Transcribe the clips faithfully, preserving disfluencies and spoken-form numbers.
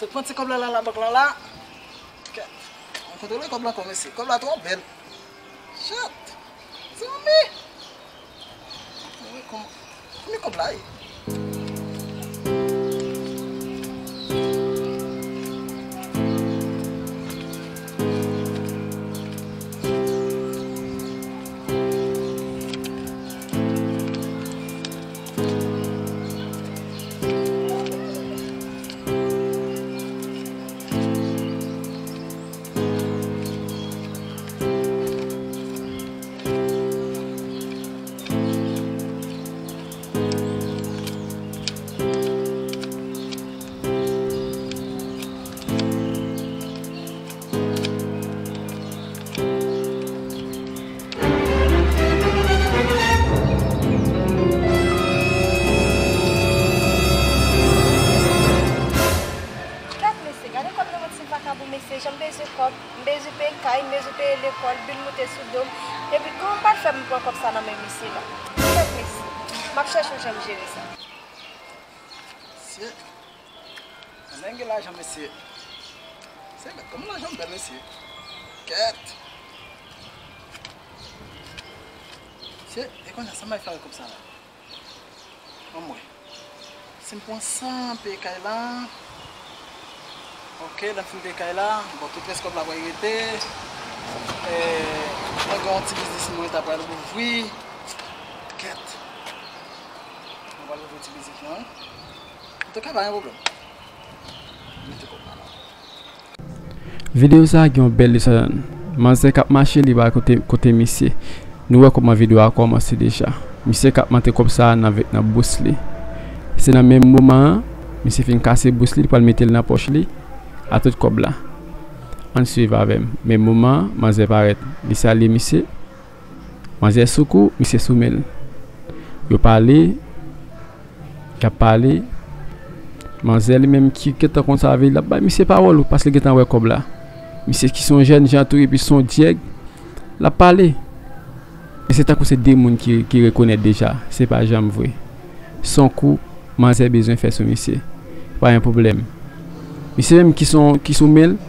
Pran ti kòb la, la, labank lan la. Kèt. Mwen kontwole kòb la ankò, mesye. Kòb la twò bèl. Chat. Zanmi. Mwen wè kòman, kòman kòb la ye. Gad mesye, gade kòb nan men ti vakabon mesye, jan m bezwen kòb, m bezwen peye kay, m bezwen peye lekòl, bil moute sou do m. Epi kòman m pral fè m pran kòb sa nan men mesye la? Kèt mesye, m ap chèche yon jan m jere sa. Mesye, ann gen lajan mesye. Se gad kòman lajan m bèl mesye. Kèt. Mesye, e kounye a sa m ap fè avèk kòb sa la? Ann wè. Si m pran sa m peye kay la. Ok, lè m fin peye kay la, bon, tout rès kòb la pral rete. E, mwen gen yon ti biznis mwen ta pral ouvri. Kèt. Mwen pral ouvri ti biznis lan. Antouka, pa gen pwoblèm. Mete kòb la la. Videyo sa a gen yon bèl leson ladan l. Manzè k ap mache, li pa kote, kote misye. Nou wè kòman videyo a kòmanse deja. Misye k ap mante kòb sa a nan vè-, nan bous li. Se nan menm moman an, misye fin kase bous li, li pral mete l nan pòch li, a tout kòb la. Ann swiv avè m. Menm moman an, manzè parèt. Li salye misye. Manzè sou kou, misye sou men l. Yo pale, y ap pale. Manzè li menm ki gentan konn sa vle, l ap bay misye pawòl, paske l gentan wè kòb la. Misye ki se yon jèn jan tou, epi se yon dyèg, l ap pale. E se tankou se de moun ki, ki rekonèt deja, se pa janm vre. Se yon kou manzè bezwen fè sou misye. Pa gen pwoblèm. Misye menm ki sou, ki sou men l,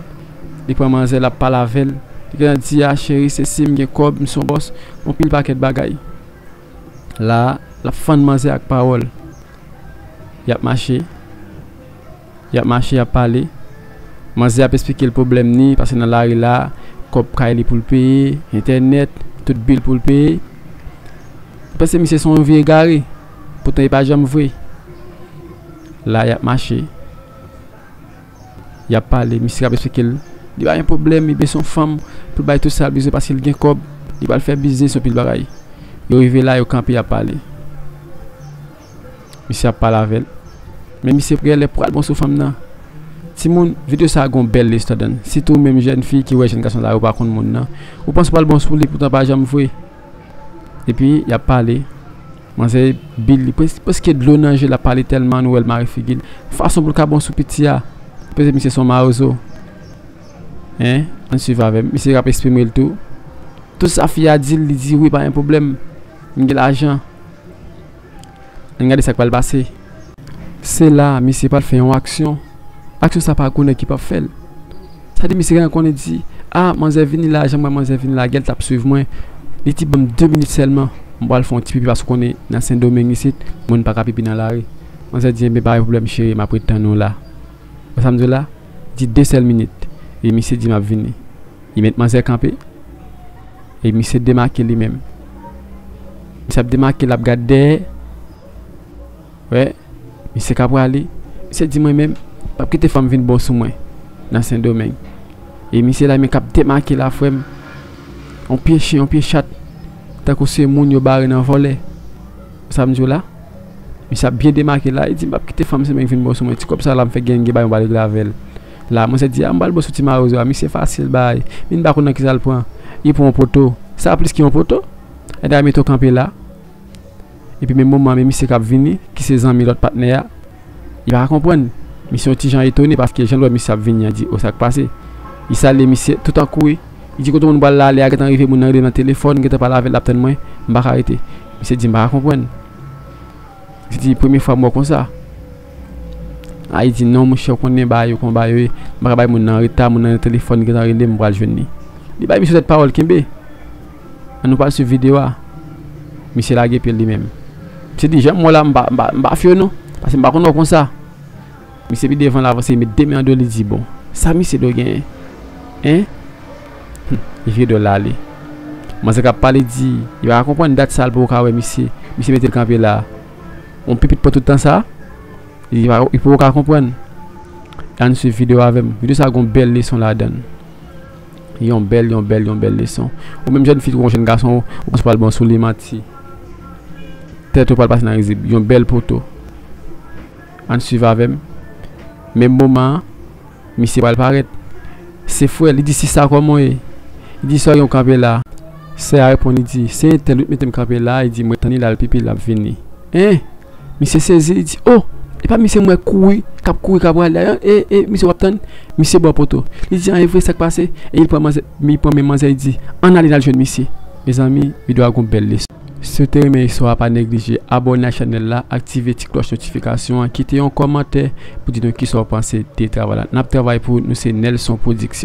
li pran manzè, l ap pale avè l. Li gentan di, "A, cheri, se si m gen kòb, m se yon bòs, yon pil pakèt bagay." La, l ap fann manzè ak pawòl. Y ap mache. Y ap mache, y ap pale. Manzè ap esplike l pwoblèm ni, paske nan lari la, kòb kay li pou l peye, entènèt, tout bil pou l peye. Li panse misye se yon vye egare. Poutan, li pa janm vre. La, y ap mache. Y ap pale, misye ap esplike l. Li pa gen pwoblèm, li bezwen yon fanm pou l bay tout sa l bezwen paske l gen kòb. Li pral fè biznis, yon pil bagay. Yo rive la, yo kanpe, y ap pale. Misye ap pale avè l. Men misye genlè pral bon sou fanm nan. Timoun, videyo sa a gen yon bèl leson ladan l. Sitou ou menm jèn fi ki wè jèn gason sa yo pa konn moun nan. Ou panse w pral bon sou li, poutan pa janm vre. Epi, y ap pale. Manzè bil li pres-, prèske dlo nan je l, ap pale tèlman nou wè l mare figi l. Fason pou l ka bon sou piti a. Peze misye se yon mawozo. Hein? Ann swiv avè m. Misye ap eksprime l tou. Tout sa fi a di l, li di wi, pa gen pwoblèm. M gen lajan. Ann gade sa k pral pase. Se la, misye pral fè yon aksyon. Aksyon sa pa gwo nèg ki p ap fè l. Sa di misye gentan konnen di, a, manzè vini la, jan m wè manzè vini la, gèl t ap swiv mwen. Li di ban m de minit sèlman, m pral fè yon ti pipi paske w konnen nan Sendomeng isit, moun pa ka pipi nan lari. Manzè di, enben, pa gen pwoblèm cheri, m ap ret tann ou la. Wè sa m di w la? Di de sèl minit. E misye di m ap vini. Li met manzè kanpe. E misye demake li menm. Misye ap demake, l ap gad dèyè. Wè, misye k ap prale. Misye di mwen menm, m p ap kite fanm vin bon sou mwen nan Sendomeng. E misye la menm k ap demake la, frè m. Yon pye chen, yon pye chat. Tankou se moun yo bare nan vòlè. Sa m di w la? Misye ap byen demake la, li di, "M p ap kite fanm Sendomeng vin bon sou mwen. Ti kòb sa la, m fè gen gen bay yon balèg la avè l." La, manzè di, "A, m pral bon sou ti mawozo a, misye fasil bay. Li pa konn nan kisa l pran. Li pran yon poto. Sa plis ki yon poto. Li ta mete w kanpe la." Epi menm moman an, men misye k ap vini, ki se zanmi lòt patnè a, li pa ka konprann. Misye yon ti jan etone paske jan l wè misye ap vini an, di, "O, sa k pase?" Li salye misye tout an kouri. Li di, "Kote moun pral la, lè a gentan rive, moun nan rele nan telefòn, gentan pale avè l, l ap tann mwen, m pa ka rete." Misye di, "M pa ka konprann." Misye di, "Premye fwa m wè w konsa." Ayiti non, monchè, ou konnen bagay yo, kòman bagay yo ye. M pa ka bay moun nan reta, moun nan nan telefòn, li gentan rele m, m pral jwenn li. Li bay misye tèt pawòl, kenbe. Ann nou pral swiv videyo a. Misye lage pye l li menm. Misye di, jan m wè w la, m pa, m pa, m pa fye w non. Paske m pa konn wè w konsa. Misye pi devan l avanse, li met de men an do, li di, bon, sa misye do genyen? Hein? Hum, li vire do l ale. Manzè k ap pale di, li pa ka konprann dat sa l poko ka wè misye. Misye mete l kanpe la. Yon pipit pran tout tan sa, li pa, li poko ka konprann. Ann swiv videyo avè m. Videyo sa gon bèl leson ladan l. Yon bèl, yon bèl, yon bèl leson. Ou menm jèn fi, ou jèn gason, ou panse pral bon sou li, manti. Tèt ou pral pase nan rizib. Yon bèl poto. Ann swiv avè m. Menm moman an, misye pral parèt. Se frè, li di, sista, kòman w ye? Li di, sa w gen w kanpe la? Sè a reponn, li di, se entèl wi t mete m kanpe la, li di, mwen tann li l al pipi, l ap vini. Hein? Misye sezi, li di, oh, e pa misye m wè kouri, k ap kouri, k ap prale a, e, e, misye w ap tann, misye bò poto. Li di, an, e vre, sa k pase? E li pran manzè, li pran men manzè, li di, ann ale n al jwenn misye. Mezanmi, videyo a gon bèl leson. Si w te renmen istwa a, pa neglije abòne ak chanèl la, aktive ti klòch notifikasyon an, kite yon kòmantè pou di nou kisa w panse de travay la. N ap travay pou nou, se Nelson Production.